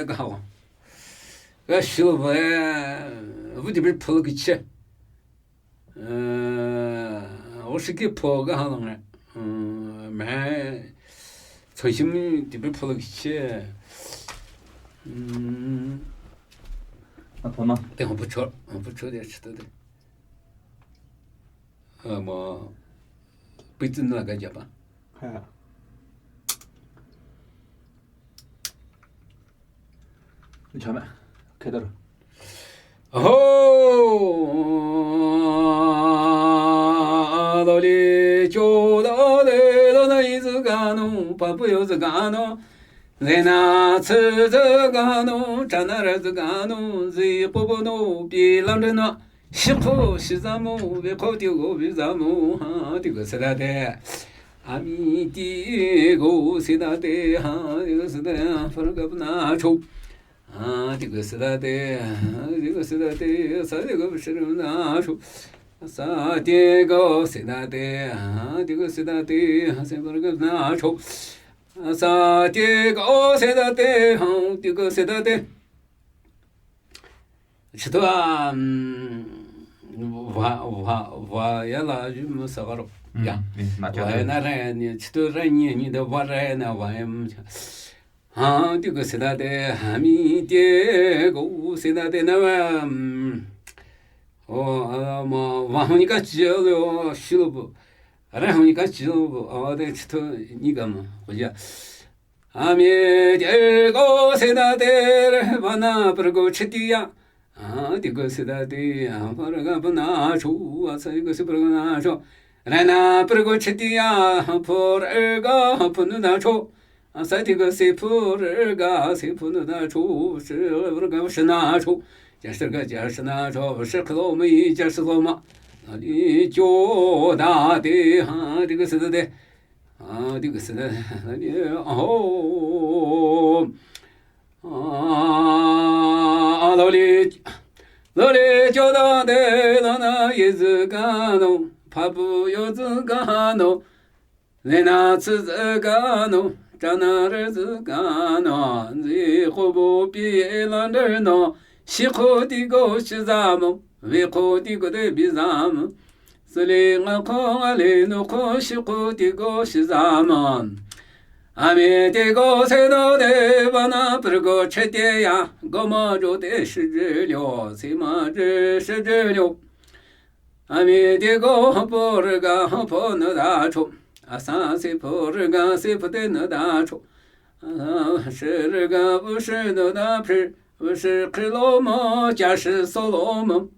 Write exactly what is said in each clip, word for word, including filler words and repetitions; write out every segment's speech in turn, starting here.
Ka ha. Ka shilo ba. Vu di bir polo ki che. Oshiki po ka ha long. Me. Choshim di bir polo ki che. Atoma. Te ho pucho, ho pucho de chito de. Ama, pitin la ka japa. Ha. Chama. Kedar. Ho. Adoli choda de la na izugano, papu yozugano. Zena tsuzugano, chanara zugano, zi popono, pi landreno. Shikho shizamo, vekho tigo vizamo, ha, tigo sedate. Ami tigo sedate, ha, tigo sedate, ha, fargapna cho. Ha, tigo sedate, ha, tigo sedate, sa tigo shiruna cho. Sa tigo sedate, ha, tigo sedate, ha, se fargapna cho. Sa tigo sedate, ha, tigo sedate. Chito a, va, va, va, ya la, ju mu sa garo. Ya. Va ya na re, ni, chito re, ni, ni, da va re, na, va, em. Ha, tigo sedate, ha, mi, tigo sedate, na, va, o, a, ma, va, ho, ni, ka, chi, lo, shi, lo, bu. Re, ho, ni, ka, chi, lo, bu. A, de, chito, ni, ka, ma. Ho, ya. Ami tigo sedate, vana purgo chitiya. A, tigo sedate, a, purga puna cho, a, sa tigo se purga na cho. Rana purgo chitiya, purga punu na cho. A, sa tigo se purga se punu na cho, shi purga shina cho. Ja shirga ja shina cho, shi klo mi ja shi lo ma. Ani cho da te, a, tigo sedate. A, tigo sedate, a, ho. A, loli, loli choda de la na yezugano, papu yozugano, lena tsuzugano, chanara zugano, zi khobo pi landreno, shikho tigo shizamo, vekho tigo de bizamo. Sili nga kho nga le no kho shikho tigo shizamo. Ami tigo sedate vana purgo chitiya, goma jo te shijilyo, sima ji shijilyo. Ami tigo purga punu da cho. Asa se purga se pute nu da cho. Asa shirga bu shi nu da pri. Vshi khilo mo, ja shi solo mo.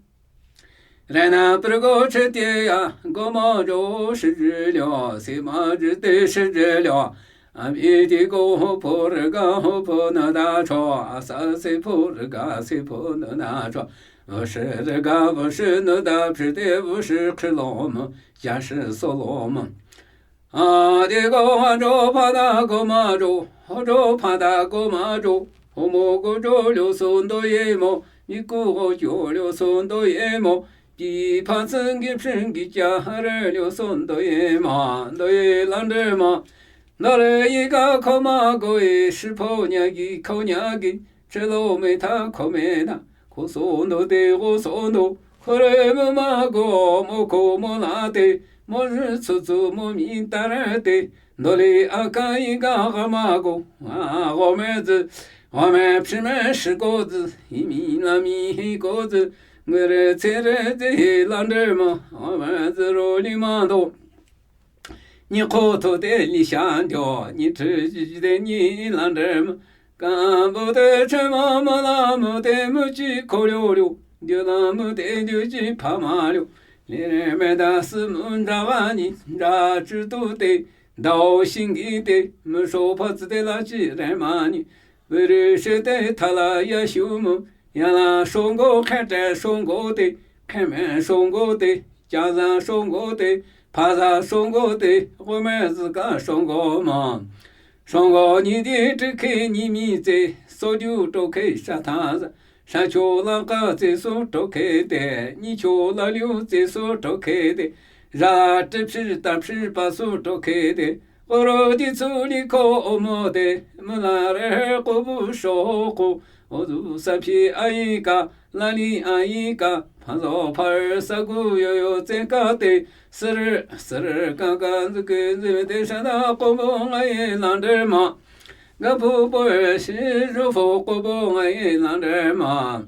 Rana purgo chitiya, goma jo shijilyo, sima ji te shijilyo. Ami tigo purga punu da cho, asa se purga se punu da cho. Vshi rga vshi nu da pri te vshi khilo mo, ja shi solo mo. A, tigo ha jo pa da goma jo, ho jo pa da goma jo, ho mo go jo lyo so ndo ye mo, mi ku go jo lyo so ndo ye mo, pi pa tsi ngi phi ngi ja ha re lyo so ndo ye mo, ndo ye landre mo, ndo re yi ga ko ma go ye, shi po nya gi, ko nya gi, Chelo me tha, ko me tha, ko so ndo te, ko so ndo, ko re mo ma go, mo ko mo la te, mo ri tsu tsu mo mi ta re te, ndo le a ka i ga ga ma go, a go me zi, go me phi me shi go zi, i mi la mi hi go zi, nge re tse re zi hi la nde ma, go me zi ro li ma do. Nyi kho tho te nyi sha ndio, nyi chü ji ji te nyi la nde ma. Ka bu te chü ma ma la mu te mu ji ko lyo lyo. Ndio la mu te ndio ji pa ma lyo. Le re me da si mu nda wa nyi, nda chü tu te, dao xing gi te, mu sho pa zi te la ji re ma nyi. Viri shi te thala ya shu mu, ya la shongo khe te shongo te, khe me shongo te, ja za shongo te, pa za shongo te, gu me zi ka shongo ma. Shongo nyi di zhi khe nyi mi tse, so ju to khe sha tha za, sha cho la ka tse so to khe te, nyi cho la liu tse so to khe te, za zhi phi ta phi pa so to khe te, Koro di tsu li ko omo de, mula re ko bu sho ko, ozu sa phi ai ka, la li ai ka, pha zo pha sa gu yo yo tse ka te, sir, sir ka ka zu ke zu de sha da ko bu ngai la de ma. Ga bu bu shi ju fo ko bu ngai la de ma.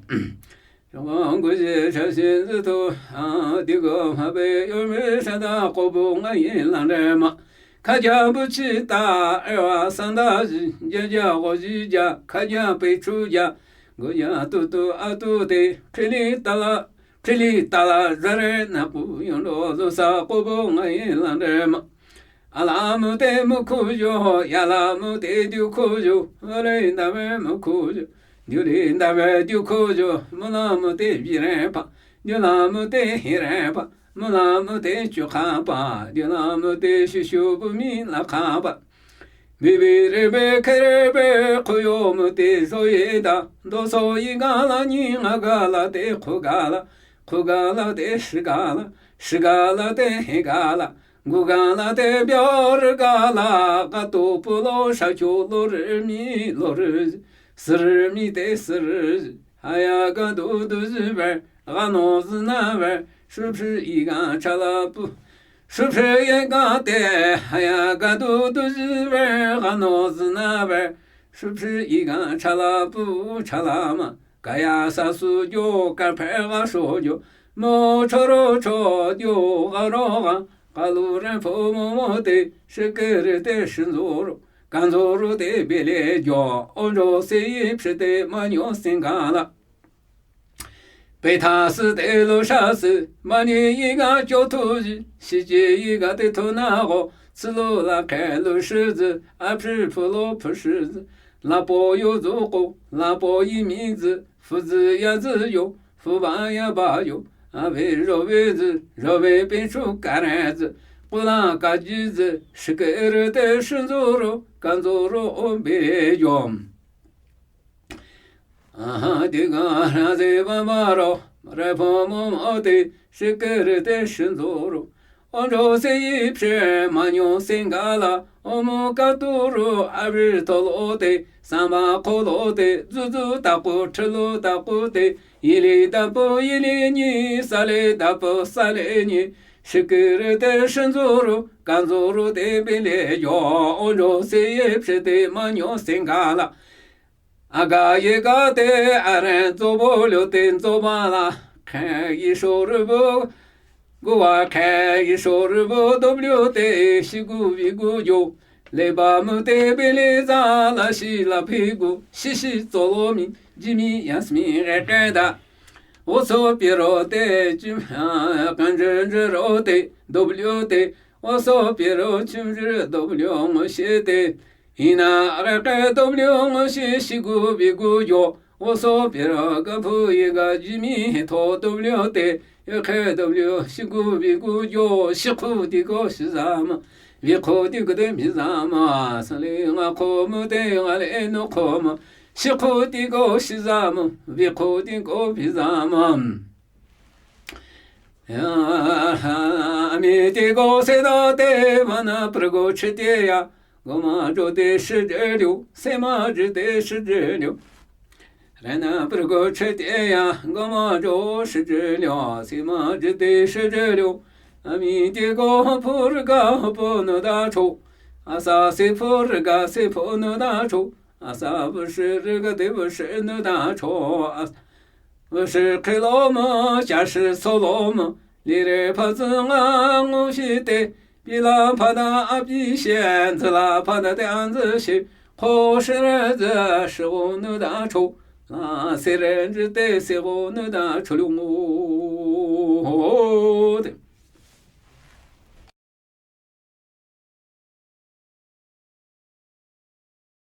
Shongwang gu zhe sha shin zi tu, a, di go ma be yo mi sha da ko bu ngai la de ma. Ka ja bu chi ta, e wa san da zi, ja ja go zi ja, ka ja pe chu ja, go ja tu tu a tu te, phili ta la, phili ta la, za re na pu yong do zo sa ko bu ngai la de ma. A la mu te mu ku yo, ya la mu te du ku yo, a le da me mu ku yo, du le da me du ku yo, mu la mu te bi re pa, du la mu te hi re pa, mu la mu te chu ka pa, du la mu te shu shu bu mi la ka pa. Bi bi re be ke re be, ku yo mu te so ye da, do so yi ga la ni nga ga la te ku ga la, ku ga la te shi ga la, shi ga la te hi ga la, gu ga la te byo re ga la, ga tu pu lo sha chu lo re mi lo re, si re mi te si re, ha ya ga du du zi ve, ga no zi na ve, shu phi yi ga cha la pu. Shu phi yi ga te, ha ya ga du du zi ve, ga no zi na ve, shu phi yi ga cha la pu cha la ma. Ka ya sa su jo, ka phe ga sho jo, mo cho ro cho jo, ga ro ga, ka lu re pho mo mo te, shi ke re te shin zo ro, kan zo ro te be le jo, o jo se yi phi te ma nyo sin ga la. Pe tha si te lo sha si, ma ni yi ga jo tu ji, shi ji yi ga te tu na go, si lo la ke lo shi zi, a phi phu lo phu shi zi, la po yo zo ko, la po yi mi zi, fu zi ya zi yo, fu ba ya ba yo, a ve ro ve zi, ro ve pe chu ka re zi, ku la ka ji zi, shi ke re te shin zo ro, kan zo ro o be yo. A ha di ga ra zi ba ba ro, re pho mo mo te, shi ke re te shin zo ro. O jo se yi phi, ma nyo sin ga la, o mo ka tu ro, a ri to lo te, sa ma ko lo te, zu zu ta ko, chi lo ta ko te, yi li da po, yi li ni, sa li da po, sa li ni, shi ke re te shin zo ro, kan zo ro te be le yo, o jo se yi phi te, ma nyo sin ga la. A ga ye ga te, a ren zo bo lyo te zo ba la. Khe yi sho ru bu, gu wa khe yi sho ru bu, do lyo te, shi gu vi gu yo. Le ba mu te be le za la shi la phi gu, shi shi zo lo mi, ji mi ya si mi re ke da. O so pi ro te, chi, a, kan je je ro te, do lyo te, o so pi ro chi je do lyo ngo shi te. Ina re ke do lyo ngo shi shi gu vi gu yo, o so pi ro ga phu yi ga ji mi he to do lyo te, ye ke do lyo shi gu vi gu yo, shi khu di go shi za ma, vi khu di go de mi za ma, sa le nga khu mu de nga le no khu ma, shi khu di go shi za ma, vi khu di go vi za ma. Ya, a mi te go se da te, ma na pr go chi te ya, go ma jo te shi je lyo, se ma ji te shi je lyo. Re na pr go chi te ya, go ma jo shi je lyo, se ma ji te shi je lyo. A mi te go pur ga po no da cho, a sa se pur ga se po no da cho, a sa bu shi ri ga de bu shi no da cho, a Vshi khilo mo, shashi solo mo, lire phazi nga ngushi te, bila phada api she, nzila phada te anzi she, kho shire zi shigo nuda cho, la sire nzi te sigo nuda cho lu ngo.